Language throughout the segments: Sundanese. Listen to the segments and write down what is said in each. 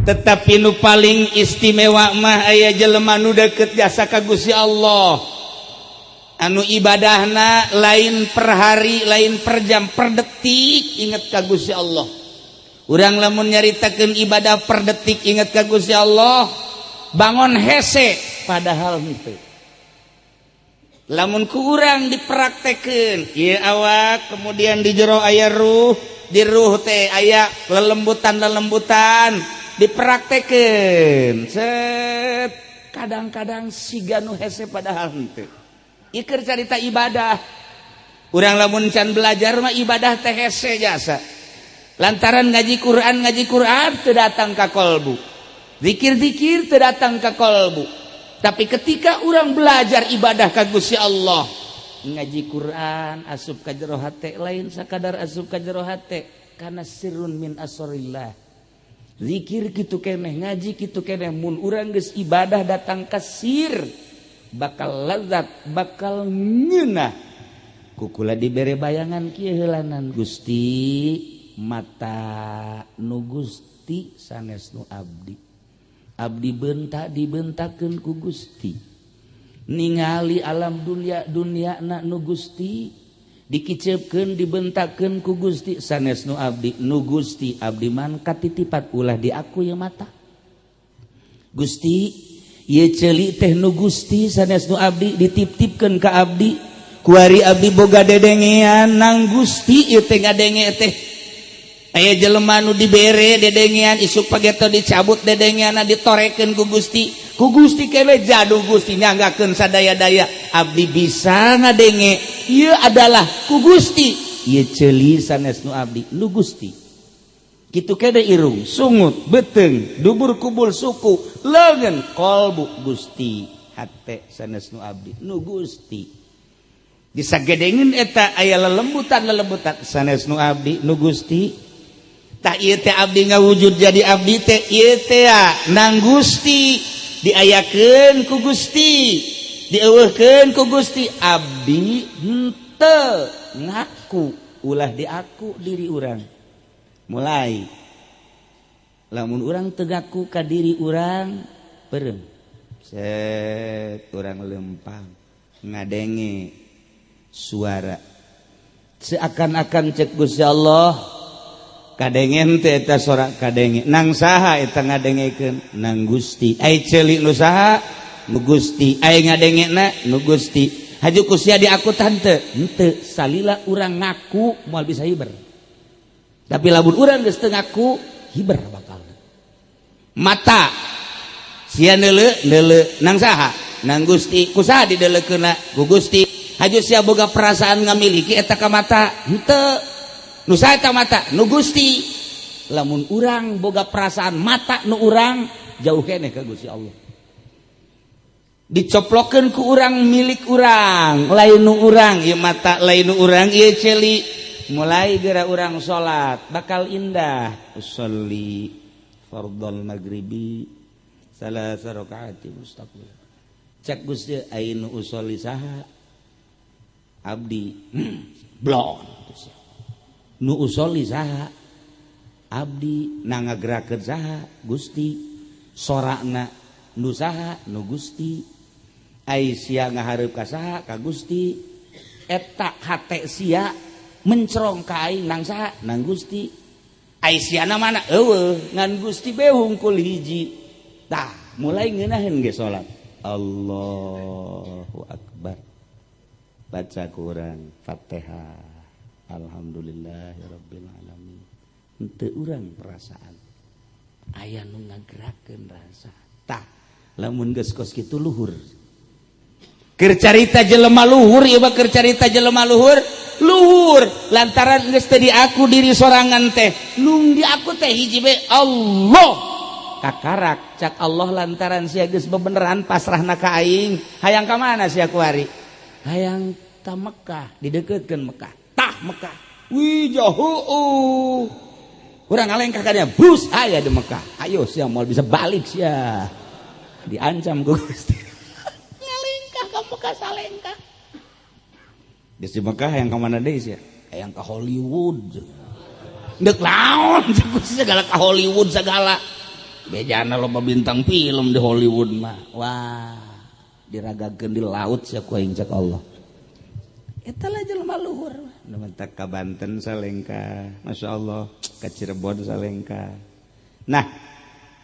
Tetapi nu paling istimewa mah aya jelema nu deket jasa ka Gusti Allah, anu ibadahna lain per hari, lain per jam, per detik inget ka Gusti Allah. Urang lamun nyaritakeun ibadah per detik inget ka Gusti Allah, bangun hese, padahal henteu. Lamun ku urang dipraktekeun ieu awak, kemudian di jero aya ruh, di ruh teh aya lelembutan-lelembutan, dipraktekeun set, kadang-kadang siga nu hese, padahal henteu. Ieu carita ibadah. Urang lamun can belajar mah ibadah teh hese jasa, lantaran ngaji Quran, ngaji Quran teu datang ka kolbu, zikir-zikir teu datang ka kolbu. Tapi ketika orang belajar ibadah ka Gusti Allah, ngaji Quran asup ka jero hate, lain sakadar asup ka jero hate, karena sirrun min asrorillah. Zikir kitu keneh, ngaji kitu keneh, mun urang geus ibadah datang ka sir, bakal lezat, bakal ngeunah. Kukula dibere bayangan kieu heulanan, "Gusti, mata nu Gusti, sanes nu abdi. Abdi bentak dibentakeun ku Gusti, ningali alam dunia, dunia na nu Gusti, dikicepkeun dibentakeun ku Gusti, sanes nu abdi, nu Gusti. Abdi man katitipat, ulah di aku ya mata. Gusti, ieu ceuli teh nu Gusti, sanes nu abdi, dititipkeun ka abdi. Kuari abdi boga dedengean, nang Gusti ieu teh ngadenge teh. Aya jelema nu dibere dedengean, isuk pageto dicabut dedengean, ditorekeun ku Gusti, ku Gusti kele jadu. Gusti nyanggakeun sadaya-daya abdi bisa ngadenge ieu adalah ku Gusti. Ieu ceuli sanes nu abdi, nu Gusti. Kitu kene irung, sungut, beuteung, dubur, kubul, suku, leungeun, kolbu Gusti, hate sanes nu abdi, nu Gusti. Disagedengeun eta aya lelembutan lelembutan, sanes nu abdi, nu Gusti. Tak ieu teh abdi ngawujud jadi abdi teh ieu teh nang Gusti, diayakeun ku Gusti, dieuweuhkeun ku Gusti. Abdi henteu ngaku, ulah diaku diri urang." Mulai lamun urang teu ngaku ka diri urang, peureum set, urang lempang ngadenge suara, seakan-akan cek Gusti Allah, "Kadengen teh eta sora? Kadenge. Nang saha eta ngadengekeun?" "Nang Gusti." "Ai ceuli nu saha?" "Nu Gusti." "Ai ngadengena?" "Nu Gusti." "Haju ku sia diaku tante?" "Henteu." Salila urang ngaku, moal bisa hiber. Tapi lamun urang geus teu ngaku, hiber bakal. Mata sia neuleu, neuleu nang saha? "Nang Gusti." "Ku saha dideulekeunna?" "Ku Gusti." "Haju sia boga perasaan ngamiliki eta ka mata?" "Henteu." "Nu saha eta mata?" "Nu Gusti." Lamun urang boga perasaan mata nu urang, jauh keneh ka Gusti Allah. Dicoplokeun ku urang milik urang, lain nu urang ieu mata, lain nu urang ieu ceuli. Mulai geura urang salat bakal indah. Usolli fardhal maghribi salasa rakaati mustaqbil. Cek Gusti, "Ai nu usolli saha?" "Abdi." Blon. "Nu usolli saha?" "Abdi." "Na ngagerakeun saha?" "Gusti." "Sorakna nu saha?" "Nu Gusti." "Ai sia ngahareup ka saha?" "Ka Gusti." "Eta hate sia mencerong ka aing, nang saha?" "Nang Gusti." "Ai siana mana?" "Eueuh, ngan Gusti be hungkul hiji." Tah, mulai ngeunaheun ge salat. Allahu akbar, baca Quran, Fatihah, alhamdulillahirabbil alamin. Henteu urang perasaan aya nu ngagerakeun rasa. Tah, lamun geus kos kitu, luhur. Keur carita jelema luhur ieu mah, keur carita jelema luhur. Luhur lantaran geus teu diaku diri sorangan teh, nu diaku teh hiji be, Allah. Kakarak cak Allah, "Lantaran sia geus bebeneran pasrahna ka aing, hayang ka mana sia kuari?" "Hayang ka Mekah." Dideukeutkeun Mekah. Tah, Mekah, wih, jauh. Urang ngalengkah ka dia, bus aya di Mekah. "Ayo sia, moal bisa balik sia." Diancam ku Gusti. Ngalengkah ka Mekah, salengkah. Geus di Mekah, "Hayang ka mana deui sia?" "Hayang ka Hollywood." "Deuk naon?" Cek Gusti, segala ka Hollywood segala. Bejana loba bintang film di Hollywood mah. Wah, diragakeun di laut sia ku aing, cek Allah. Eta lah jelema luhur. Nu mentak ka Banten salengka, Masya Allah, ka Cirebon salengka. Nah,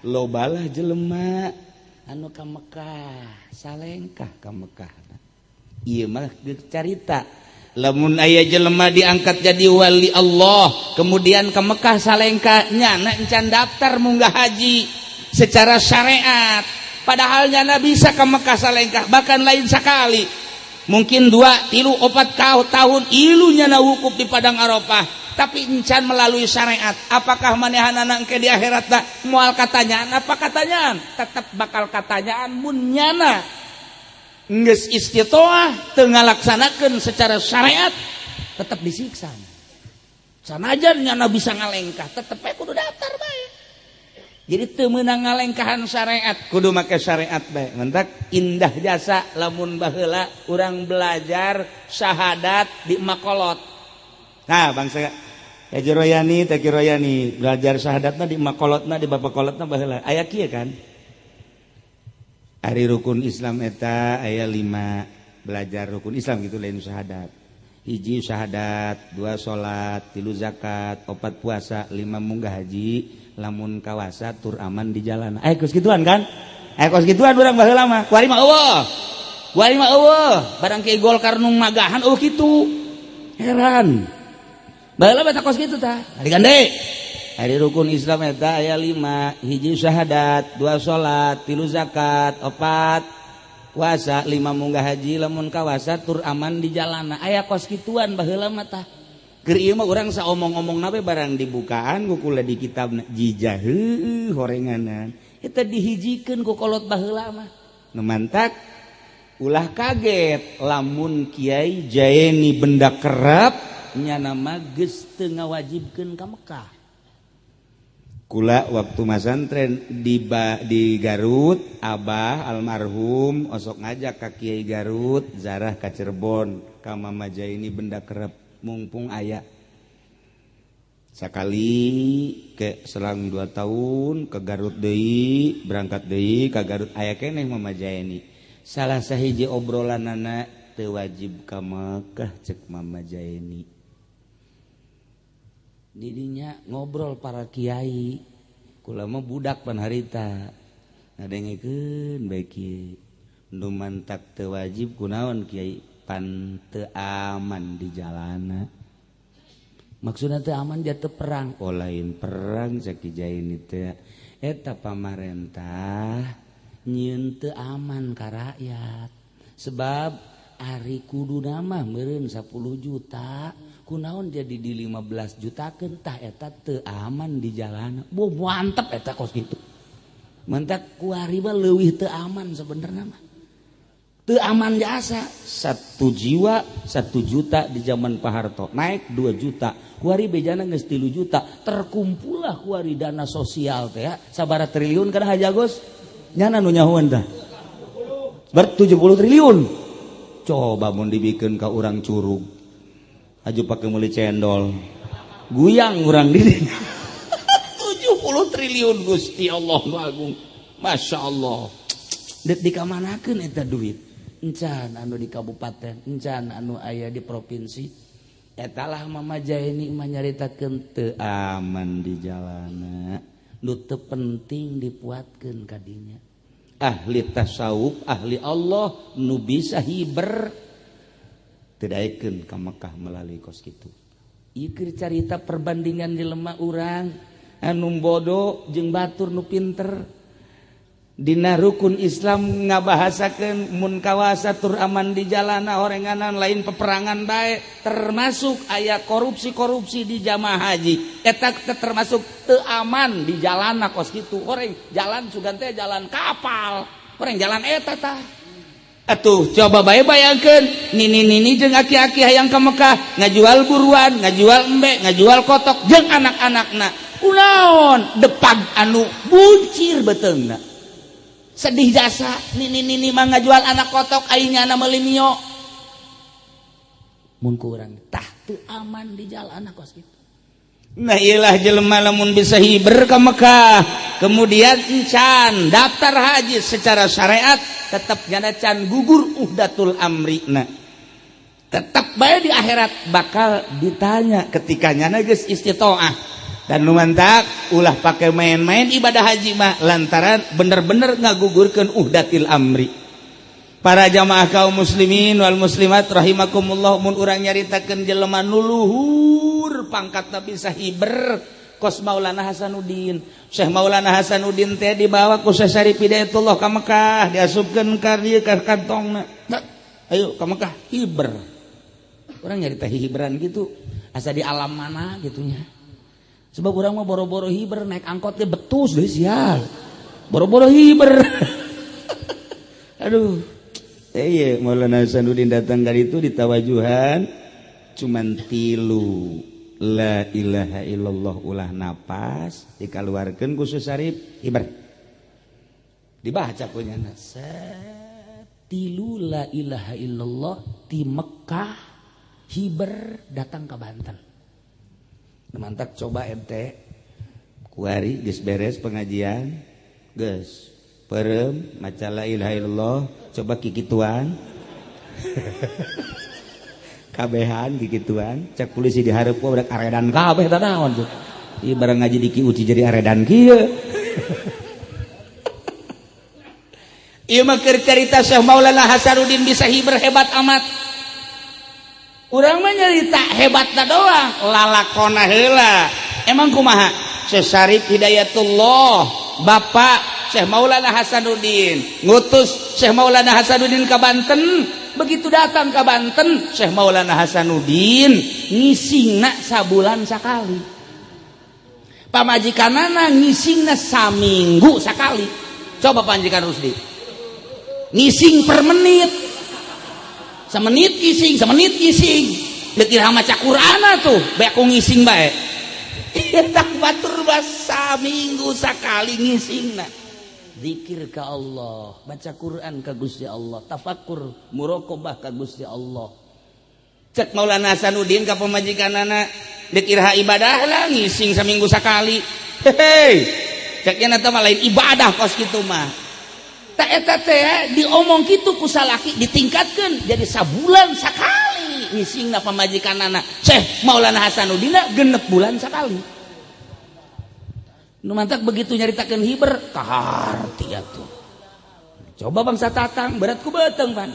lobalah jelema anu ka Mekah, salengkah ka Mekah. Ieu mah carita lamun aya jelema diangkat jadi wali Allah, kemudian ke Mekah salengka, nyana encan daftar munggah haji secara syariat, padahal nyana bisa ke Mekah salengkah, bahkan lain sekali, mungkin 2, 3, 4 kau tahun ilu nyana wukuf di Padang Arafah, tapi encan melalui syariat. Apakah manehanana engke di akhirat tak moal katanyaan? Apa katanyaan? Tetap bakal katanyaan mun nyana geus istitoah teu ngalaksanakeun secara syariat, tetap disiksa. Sanajan nyana bisa ngalengkah, tetep bae kudu daftar bae. Jadi teu meunang ngalengkahan syariat, kudu make syariat bae. Mentak indah jasa lamun baheula urang belajar syahadat di makolot. Nah, bangsa Haji Royani, Teki Royani belajar syahadatna di makolotna, di bapak kolotna baheula aya kieu kan. Ari rukun Islam eta aya 5, belajar rukun Islam gitu, lain syahadat. Hiji syahadat, dua salat, tilu zakat, opat puasa, lima munggah haji lamun kawasa tur aman di jalan. Eh, kos gituan kan? Eh, kos gituan urang baheula mah. Kuari mah eueuh. Kuari mah eueuh. Barang ke Golkar nu magahan eueuh kitu. Heran. Baheula mah kos kitu tah. Ari gande. Ari rukun Islam eta aya 5, hiji syahadat, dua salat, tilu zakat, opat puasa, lima munggah haji lamun kawasa tur aman di jalana. Aya kos kituan baheula mah tah. Keur ieu mah urang saomong-omong we barang dibukaan ku kula di kitab jijah heueuh horenganan. Eta dihijikeun ku kolot baheula mah. Nu mantak ulah kaget lamun Kiai Jaeni benda kerap nyana mah geus teu ngawajibkeun ka Mekah. Kula waktu masantren di Garut, Abah almarhum osok ngajak ka Kiai Garut zarah ka Cirebon ka Mama Jaini benda kerep, mumpung aya sekali ke selang 2 tahun ke Garut deui, berangkat deui ka Garut, aya keneh Mama Jaini. Salah sahiji obrolan anak, teu wajib ka Mekah cek Mama Jaini. Didinya ngobrol para kiai, kula mah budak pan harita ngadengekeun bae kieu. Nu mantak teu wajib kunaon, Kiai? Pan teu aman di jalana. Maksudna teu aman dia teu perang? Oh, lain perang cek Kiai teh, eta pamarentah nyieun teu aman ka rakyat, sebab ari kuduna mah meureun 10 juta, kunaon jadi di 15 juta? Tah, eta teu aman di jalan. Bu, mantep eta kos gitu. Mentak kuari mah leuwih teu aman sebenarnya mah. Teu aman jasa satu jiwa 1 juta di zaman Pak Harto, naik 2 juta, kuari bejana geus 3 juta. Terkumpullah kuari dana sosial teh ya sabaraha triliun kana Haji Agus, nyana nu nyahoan tah ber 70 triliun. Coba mun dibikin ka urang Curug aju pakai meuli cendol, guyang urang diri. 70 triliun, Gusti Allah nu agung, Masya Allah. Dek dikamanakeun eta duit? Encan anu di kabupaten, encan anu aya di provinsi. Etalah Mama Jaini mah nyaritakeun teu aman di jalana, nu teu penting dipuatkeun kadinya. Ahli tasawuf, ahli Allah nu bisa hiber teu daekeun ka Mekah melalui kos kitu. Ieu keur carita perbandingan jelema urang anu bodoh jeung batur nu pinter. Dina rukun Islam ngabahasakeun mun kawasa tur aman di jalana, horenganan lain peperangan bae, termasuk aya korupsi-korupsi di jamaah haji, eta termasuk teu aman di jalana kos kitu. Horeng jalan sugan teh jalan kapal, horeng jalan eta tah. Atuh coba bae bayangkeun nini-nini jeung aki-aki hayang ka Mekah, ngajual buruan, ngajual embe, ngajual kotok jeung anak-anakna. Kunaon depag anu buncir beuteungna? Sedih jasa nini-nini mah ngajual anak kotok, aingnya na meuli mio. Mun ku urang tah teu aman di jalan kos kitu. Nah ilah jelema lamun bisa hiber ke Mekah, kemudian encan daftar haji secara syariat, tetap nyana can gugur uhdatul amrina. Tetap bae di akhirat bakal ditanya ketika nyana geus istitoah. Dan nu mantak ulah pakai main-main ibadah haji mah, lantaran bener-bener ngagugurkeun uhdatil amri. Para jamaah kaum muslimin wal muslimat rahimakumullah, mun urang nyaritakeun jelema nu luhur pangkatna bisa hiber kos Maulana Hasanuddin. Syekh Maulana Hasanuddin teh dibawa ku Syekh Syarif Hidayatullah ka Mekah, diasupkeun ka dieu ka kantongna. Ayo ka Mekah hiber. Urang nyarita hiberan gitu asa di alam mana gitunya. Sebab urang mah boro-boro hiber, naik angkot teh betus deh sial. Boro-boro hiber. Aduh. Iya, Maulana Hasanuddin datang kali itu ditawajuhan cuman tilu la ilaha illallah ulah napas dikaluarkeun ku Syarif hiber. Dibaca punya tilu la ilaha illallah di Mekah hiber datang ke Banten. Mantak coba ente kuari geus beres pengajian geus perem maca la ilaha illallah, coba kikituan kabehan kikituan, cek polisi dihareup budak aredan kabeh tah naon tuh. Ieu barang ngaji di Ki jadi aredan kieu. Ieu mah keur carita Syekh Maulana Hasanuddin bisa hiber hebat amat. Urang mah nyarita hebatna doang, lalakona heula. Emang kumaha? Syekh Syarif Hidayatullah, Bapak Syekh Maulana Hasanuddin ngutus Syekh Maulana Hasanuddin ke Banten. Begitu datang ke Banten, Syekh Maulana Hasanuddin ngisingna sabulan sakali, pamajikanana ngisingna saminggu sakali. Coba pamajikan Rusdi ngising per menit, semenit ngising, semenit ngising, deuk iraha maca Qur'ana tuh bae ku ngising bae. Tak batur saminggu sakali ngisingna, zikir ka Allah, baca Quran ka Gusti Allah, tafakur muraqabah ka Gusti Allah. Cek Maulana Hasanuddin ka pamajikanana, deuk iraha ibadah lah ngising saminggu sakali. Hehe, cek nya mah lain ibadah kos kitu mah. Tak eta teh diomong kitu ku salaki ditingkatkeun jadi sabulan sakali ngisingna pamajikanana. Syekh Maulana Hasanuddin 6 bulan sakali. Nu mantak begitu nyaritakeun hiber kaharti atuh. Coba bangsa tatang berat ku beuteung pan.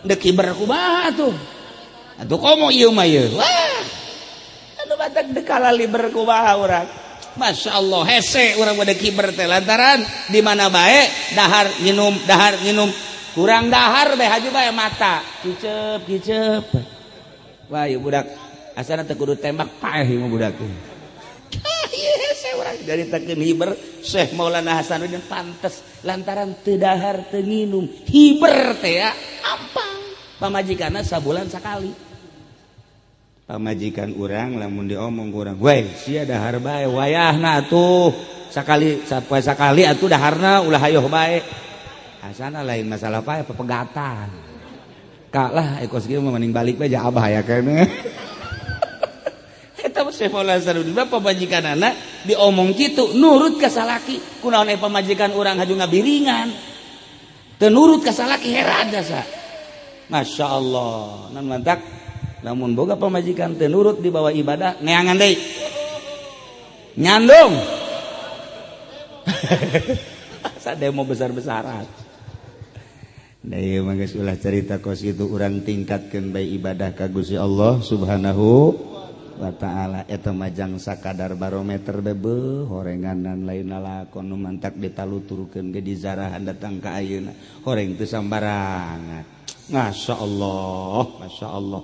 Deuk hiber kumaha atuh? Atuh komo ieu mah ieu. Wah. Anu mantak deuk kalaliber kumaha urang. Masya Allah hese urang mah deuk hiber teh lantaran di mana bae dahar nginum kurang dahar bae haju bae mata kicep kicep. Wah ieu budak asana teu kudu tembak paeh ieu mah budak. Orang dari takeun hiber Syekh Maulana Hasanuddin pantes lantaran teu dahar teu nginum hiber teh ya ampang pamajikanna sabulan sakali. Pamajikan urang lamun diomong ku urang, "Weh, sia dahar bae wayahna atuh sakali sapoe sakali atuh daharna ulah hayoh bae." Asana lain masalah pae pepegatan. Kak lah ekos kieu mah mending balik bae ja abah ya keneh. Eta Syekh Maulana Hasanuddin pamajikanana diomong kitu nurut ka salaki. Kunaon aya pamajikan urang haju ngabiringan teu nurut ka salaki, heran jasa. Masya Allah nan mantak lamun boga pamajikan teu nurut di bawah ibadah neangan deui nyandung. Asa demo besar-besaran. Nah ieu mah geus ulah cerita kos kitu, urang tingkatkeun bae ibadah ka Gusti Allah Subhanahu wa ta'ala. Eta majang sakadar barometer bebe horenganan lain lalakon nu mantak ditaluturkeun ge dizarahan datang ka ayeuna horeng teu sambarangan. Masya Allah, Masya Allah,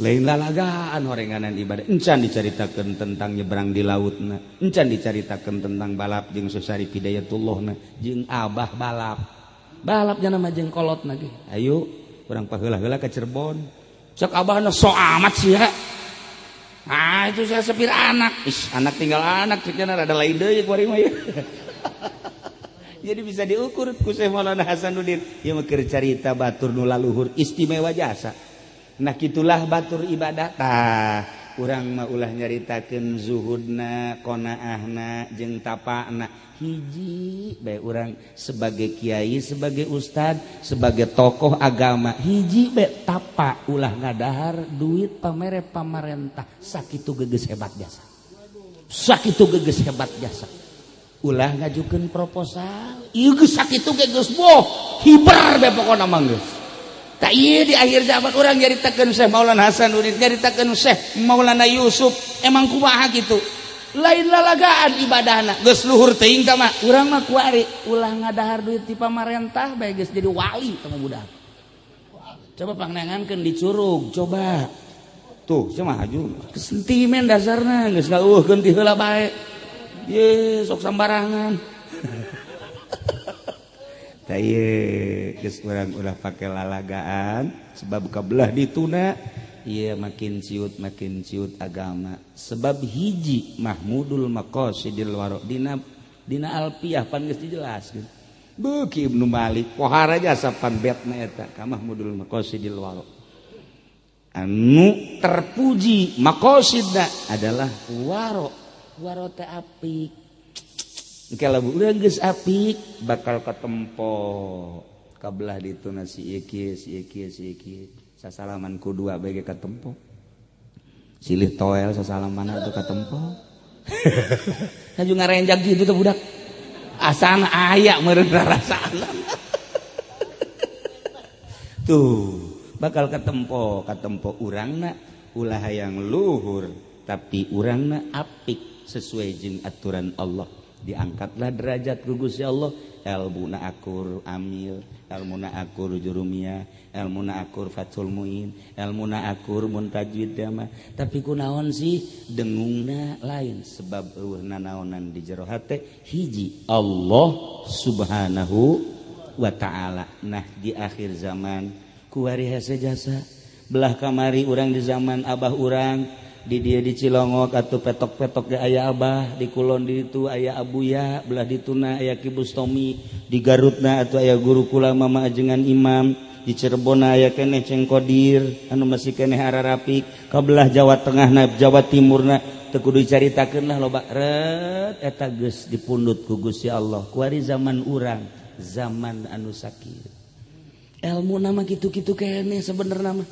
lain lalagaan horenganan ibadah. Encan dicaritakeun tentang nyebrang di lautna, encan dicaritakeun tentang balap jeung Syarif Hidayatullahna jeung abah balap balap jana mah jeung kolotna ge. Ayo urang paheula-heula ka Cirebon, cek abahna so amat sih ya. Ah itu saya sepir anak. Is, anak tinggal anak ceknya rada lain deui kuari mah ya. Jadi bisa diukur ku Syekh Maulana Hasanuddin. Ieu mah keur carita batur nu laluhur istimewa jasa. Nah kitulah batur ibadah. Tah Urang mah ulah nyaritakeun zuhudna, qanaahna jeung tapana. Hiji bae urang sebagai kiai, sebagai ustad, sebagai tokoh agama, hiji bae tapa, ulah ngadahar duit pamere pamarentah. Sakitu geus hebat jasa, sakitu geus hebat jasa. Ulah ngajukeun proposal ieu geus sakitu ge geus boh hiber bae pokona mah geus. Tak iya, di akhir zaman urang nyaritakeun Syekh Maulana Hasanuddin, nyaritakeun Syekh Maulana Yusuf, emang kumaha gitu, lain lalagaan ibadahna, geus luhur teuing tah mah. Urang mah kuari ulah ngadahar duit ti pamarentah bae geus jadi wali tah budak. Coba pangneangankeun di Curug, coba tuh cuma haju sentimen dasarna geus ngaueuhkeun ti heula bae ye sok sambarangan. Tah ieu geus urang ulah pake lalagaan sebab kabelah dituna ieu makin ciut agama. Sebab hiji mahmudul maqasidil waro dina dina alfiah pan geus dijelaskeun. Beuki Ibnu Malik pohara jasa pan betna eta ka mahmudul maqasidil waro, anu terpuji maqasidna adalah waro. Waro teh apik. Kalau urang geus apik bakal ketempo kabelah dituna si ieu, si ieu, si ieu. Sasalaman ku dua bae katempo, silih toel sasalaman atuh katempo. Haju ngarenjak gitu tuh budak asana aya meureun rarasaan tuh bakal ketempo. Katempo urangna ulah hayang luhur, tapi urangna apik sesuai jeung aturan Allah, diangkatlah derajat ku Gusti Allah. Ilmuna akur amil, ilmuna akur jurumiyah, ilmuna akur Fathul Muin, ilmuna akur muntajwid mah. Tapi kunaon sih dengungna lain? Sebab eueuh nanaonan di jero hate, hiji Allah Subhanahu wa Ta'ala. Nah, di akhir zaman kuari hese jasa belah kamari urang di zaman abah urang di dia di Cilongok atau petok-petok ge aya abah, di kulon di itu aya abuya, belah dituna aya Ki Bustomi, di Garutna atau aya guru kula Mama Ajengan Imam, di Cirebon aya keneh Ceng Kodir anu masih keneh ararapik, ka belah Jawa Tengahna, Jawa Timurna teu kudu dicaritakeun lah, loba ret eta geus dipundut ku Gusti Allah. Kuari zaman urang zaman anu sakit, ilmu nama kitu-kitu keneh sebenarnya mah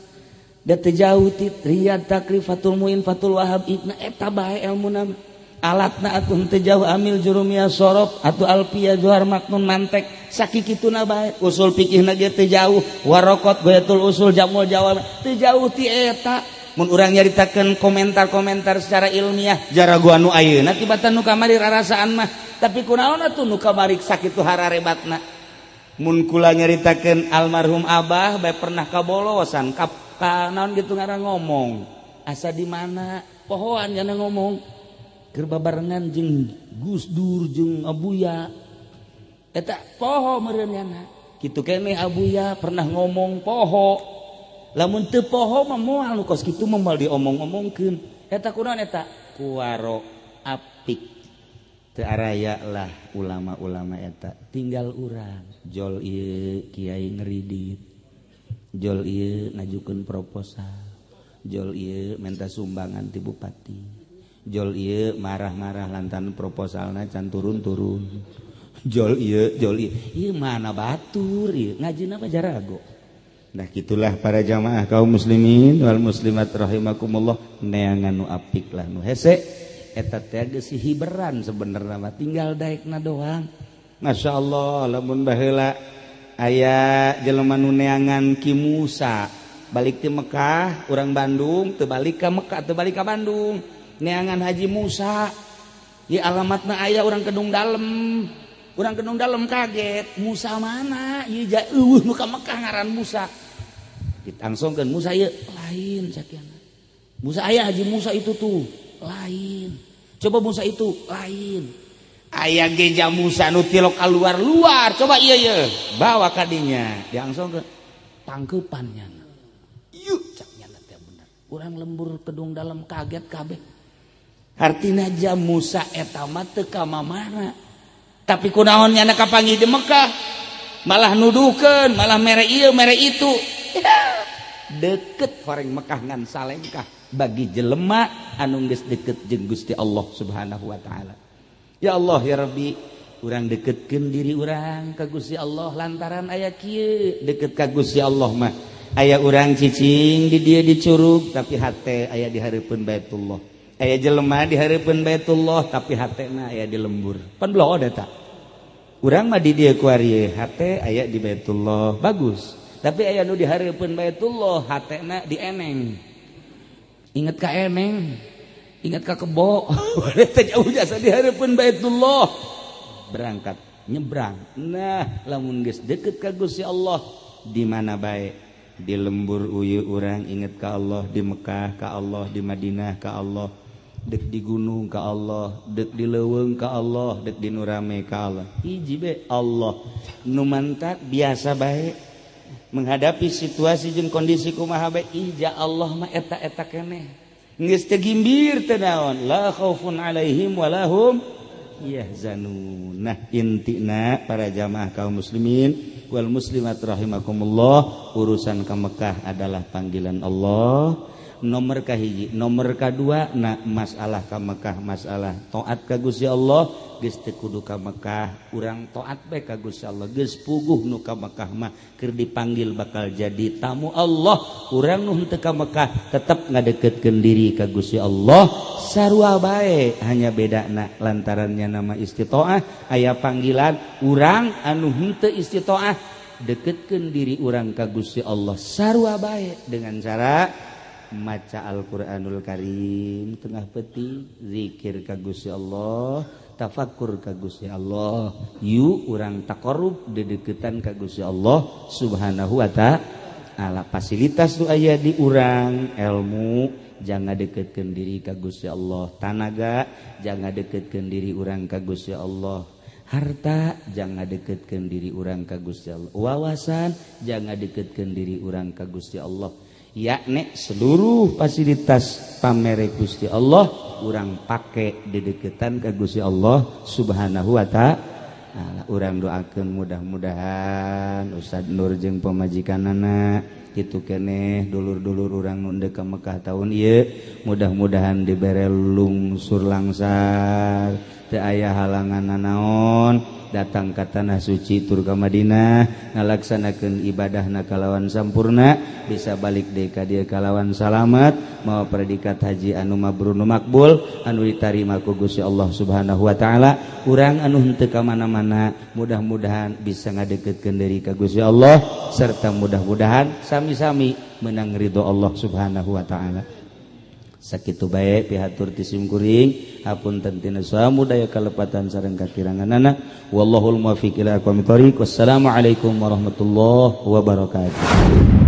da teu jauh ti Riyad, Takrib, Fathul Muin, Fathul Wahab, Ibna eta bae ilmu nama. Alatna atuh teu jauh, amil, jurumiyah, sorof atau alfiyah, johar, maknun, mantek, sakikituna bae. Usul fikihna ge teu jauh, warokot, goyatul usul, jamul jawab, teu jauh ti eta. Mun urang nyaritakeun komentar-komentar secara ilmiah jarago anu ayeuna tibatan nu kamari rarasaan mah. Tapi kunaon atuh nu kamari sakitu hararebatna? Mun kula nyaritakeun almarhum abah bae pernah kabolosan kap ka naon gitu ngaran ngomong asa di mana pohoan jana ngomong keur babarengan jeung Gus Dur jeung Abuya eta poho meureun nyana kitu keneh. Abuya pernah ngomong poho, lamun teu poho mah moal nu kos kitu mah moal diomong-omongkeun eta. Kunaon eta? Kuwaro apik. Teu araya lah ulama-ulama eta, tinggal urang jol ieu kiai ngeridit, jol ieu ngajukeun proposal, jol ieu minta sumbangan ti bupati, jol ieu marah-marah lantaran proposalna can turun-turun, jol ieu, jol ieu. Ieu mana batur ieu ngajina apa jarago. Nah, gitulah para jamaah kaum muslimin wal muslimat rahimakumullah, neangan nu apik lah nu hese eta teh geus hiberan sebenarnya mah, tinggal daekna doang. Masya Allah, lamun baheula aya jelema nu neangan Ki Musa balik ti Mekah, urang Bandung teu balik ka Mekah, teu balik ka Bandung, neangan Haji Musa di alamatna aya urang Kedung Dalem. Urang Kedung Dalem kaget, "Musa mana ieu? Ja eueuh nu ka Mekah ngaran Musa." Ditangsongkeun, "Musa ieu lain sakiana. Musa aya Haji Musa itu tuh lain. Coba Musa itu lain. Aya geja Musa nu tilok keluar-luar, coba iya iya bawa kadinya." Diangsong ke tangkepannya yuk, caknya teh bener. Urang lembur Kedung Dalem kaget kabeh. Artina jam Musa eta mah teu ka mamana, tapi kunaon nyana kapanggih di Mekah malah nuduhkeun, malah mere ieu mere itu, deket horeng Mekah ngan salengkah. Bagi jelema anu geus deket jeung Gusti Allah Subhanahu wa taala. Ya Allah, ya Rabbi, urang deketkeun diri urang ka Gusti Allah lantaran aya kieu deket ka Gusti Allah mah. Aya urang cicing di dieu di curug, tapi hate aya di hareupeun Baitullah. Aya jelema di hareupeun Baitullah, tapi hatena aya di lembur. Pan blood eta. Urang mah di dieu kuari, hate aya di Baitullah, bagus. Tapi aya nu di hareupeun Baitullah, hatena di eneng. Inget ka eneng, ingat ka kebo. Teh jauh jasa di hareupeun Baitullah. Berangkat nyebrang. Nah, lamun geus deket ka Gusti Allah, di mana bae, di lembur uyu urang inget ka Allah, di Mekah ka Allah, di Madinah ka Allah, dek di gunung ka Allah, dek di leuweung ka Allah, dek di nu rame ka Allah, hiji be Allah. Nu mantak biasa bae menghadapi situasi jeung kondisi kumaha bae, ija Allah mah eta-eta keneh, geus teu gimbir, teu naon, la khaufun alaihim walahum yahzanun. Nah, intina, para jamaah kaum muslimin wal muslimat rahimakumullah, urusan ke Mekah adalah panggilan Allah nomor kahiji. Nomor kedua, nah, masalah ka Mekah masalah taat ka Gusti Allah. Geus teu kudu ka Mekah, urang taat bae ka Gusti Allah, geus puguh. Nu ka Mekah mah keur dipanggil, bakal jadi tamu Allah. Urang nu henteu ka Mekah tetep ngadeketkeun diri ka Gusti Allah, sarua bae, hanya bedana lantarannya nama istitoah aya panggilan, urang anu henteu istitoah deketkeun diri urang ka Gusti Allah, sarua bae dengan cara maca Al-Qur'anul Karim tengah peuting, zikir ka Gusti Allah, tafakur ka Gusti Allah. Yuk, urang taqarrub, dedeketan ka Gusti Allah Subhanahu wa taala. Fasilitas nu aya di urang, ilmu jang ngadeketkeun diri ka Gusti Allah, tanaga jang ngadeketkeun diri urang ka Gusti Allah, harta jang ngadeketkeun diri urang ka Gusti Allah, wawasan jang ngadeketkeun diri urang ka Gusti Allah, yakni seluruh fasilitas pamere Gusti Allah urang pake dedeketan ke Gusti Allah Subhanahu wa taala. Urang doakeun mudah-mudahan Ustad Nur jeung pamajikanana kitu keneh dulur-dulur urang nu ka Mekah tahun ieu, mudah-mudahan dibere lungsur langsar, teu aya halangan nanaon, datang ke tanah suci tur ka Madinah, ngalaksanakeun ibadahna kalawan sampurna, bisa balik deui ka dieu kalawan salamat, mawa predikat haji anu mabrur, nu makbul, anu ditarima ku Gusti Allah Subhanahu wa taala. Urang anu henteu ka mana-mana mudah-mudahan bisa ngadeketkeun diri ka Gusti Allah serta mudah-mudahan sami-sami menang ridho Allah Subhanahu wa taala. Sakitu bae pihatur ti sim kuring, hapunten tina samudaya kalepatan sareng kakiranganana. Wallahul muwaffiq ila aqwamit thoriq. Wassalamualaikum warahmatullahi wabarakatuh.